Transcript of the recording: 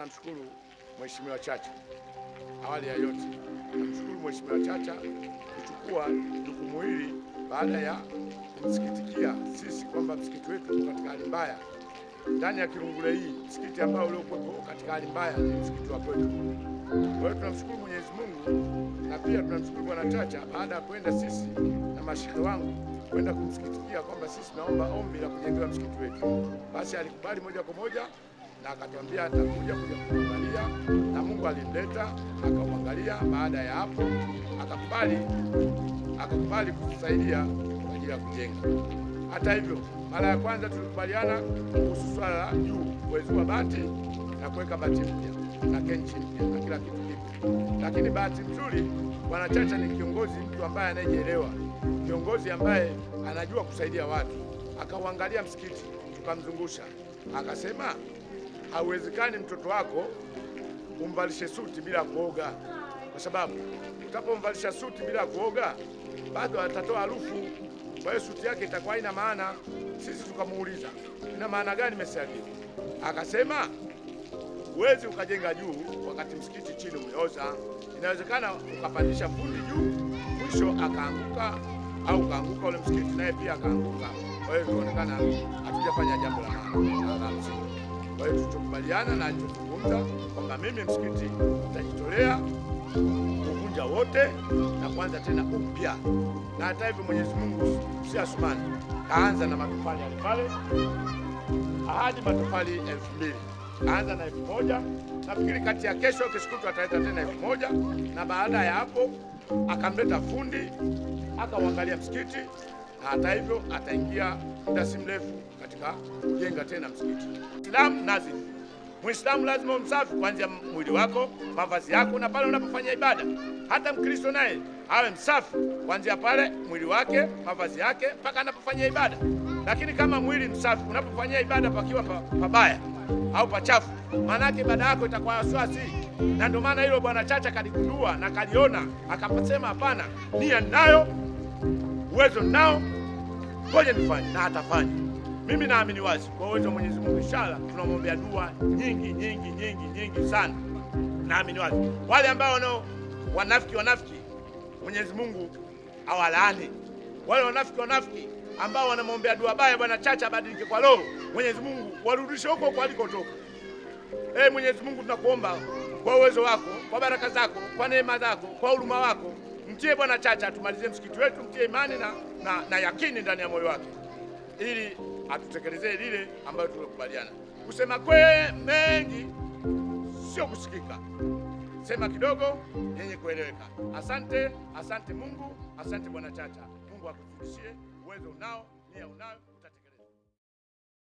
Namshukuru Mheshimiwa Chacha. Awali ya yote, namshukuru Mheshimiwa Chacha kuchukua jukumu hili baada ya kumsikitikia sisi kwamba msikiti wetu uko katika hali mbaya. Ndani ya Kirungule hii, msikiti ambao uliokuwa katika hali mbaya ni msikiti wa kwetu. Kwa hiyo tunamshukuru Mwenyezi Mungu na pia tunamshukuru Bwana Chacha baada ya kwenda sisi na mashehe wangu kwenda kumsikitikia kwamba sisi naomba ombi la kujengewa msikiti wetu. Basi alikubali moja kwa moja na akatuambia atakuja kuja kuangalia, na Mungu alimleta akamwangalia. Baada ya hapo akakubali kutusaidia kwa ajili ya kujenga. Hata hivyo, mara ya kwanza tulikubaliana kuhusu swala la juu kuwezua bati na kuweka bati mpya na kenchi mpya na kila kitu kipya. Lakini bahati nzuri Bwana Chacha ni kiongozi, mtu ambaye anayejielewa, kiongozi ambaye anajua kusaidia watu. Akauangalia msikiti, tukamzungusha, akasema hauwezekani mtoto wako umvalishe suti bila kuoga, kwa sababu utapomvalisha suti bila kuoga bado atatoa harufu, kwa hiyo suti yake itakuwa haina maana. Sisi tukamuuliza ina maana gani mesiagi? Akasema huwezi ukajenga juu wakati msikiti chini umeoza. Inawezekana ukapandisha fundi juu, mwisho akaanguka, au kaanguka ule msikiti naye pia akaanguka. Kwa hiyo ikaonekana hatujafanya jambo la maana la msingi. Kwa hiyo tulichokubaliana na alichozungumza kwamba mimi msikiti nitajitolea kuvunja wote na kuanza tena upya. Na hata hivyo Mwenyezi Mungu si Asumani, kaanza na matofali yale pale ahadi matofali 2000. Kaanza na 1000. Nafikiri kati ya kesho kesho kutwa ataleta tena 1000, na baada ya hapo akamleta fundi akauangalia msikiti, na hata hivyo ataingia muda si mrefu katika kujenga tena msikiti. Muislamu nazif. Muislamu lazima umsafi kuanzia mwili wako, mavazi yako na pale unapofanya ibada. Hata Mkristo naye awe msafi kuanzia pale mwili wake, mavazi yake mpaka anapofanya ibada. Lakini kama mwili msafi unapofanyia ibada pakiwa pabaya au pachafu, maana yake ibada yako itakuwa wasiwasi. Na ndio maana hilo Bwana Chacha kaligundua na kaliona, akasema hapana, nia ninayo, uwezo ninao, ngoja nifanye, na atafanya. Mimi naamini wazi kwa uwezo wa Mwenyezi Mungu, inshallah tunamwombea dua nyingi nyingi nyingi nyingi sana. Naamini wazi wale ambao wanao wanafiki, Mwenyezi Mungu awalaani. Wale wanafiki ambao wanamwombea dua baya Bwana Chacha abadilike kwa roho, Mwenyezi Mungu warudishe huko huko alikotoka. Mwenyezi Mungu tunakuomba kwa uwezo wako, kwa baraka zako, kwa neema zako, kwa huruma wako, mtie Bwana Chacha atumalizie msikiti wetu, mtie imani na yakini ndani ya moyo wake ili atutekelezee lile ambayo tulikubaliana. Kusema kwe mengi sio kusikika, sema kidogo yenye kueleweka. Asante, asante Mungu, asante Bwana Chacha. Mungu akuzidishie uwezo unao, nia unayo.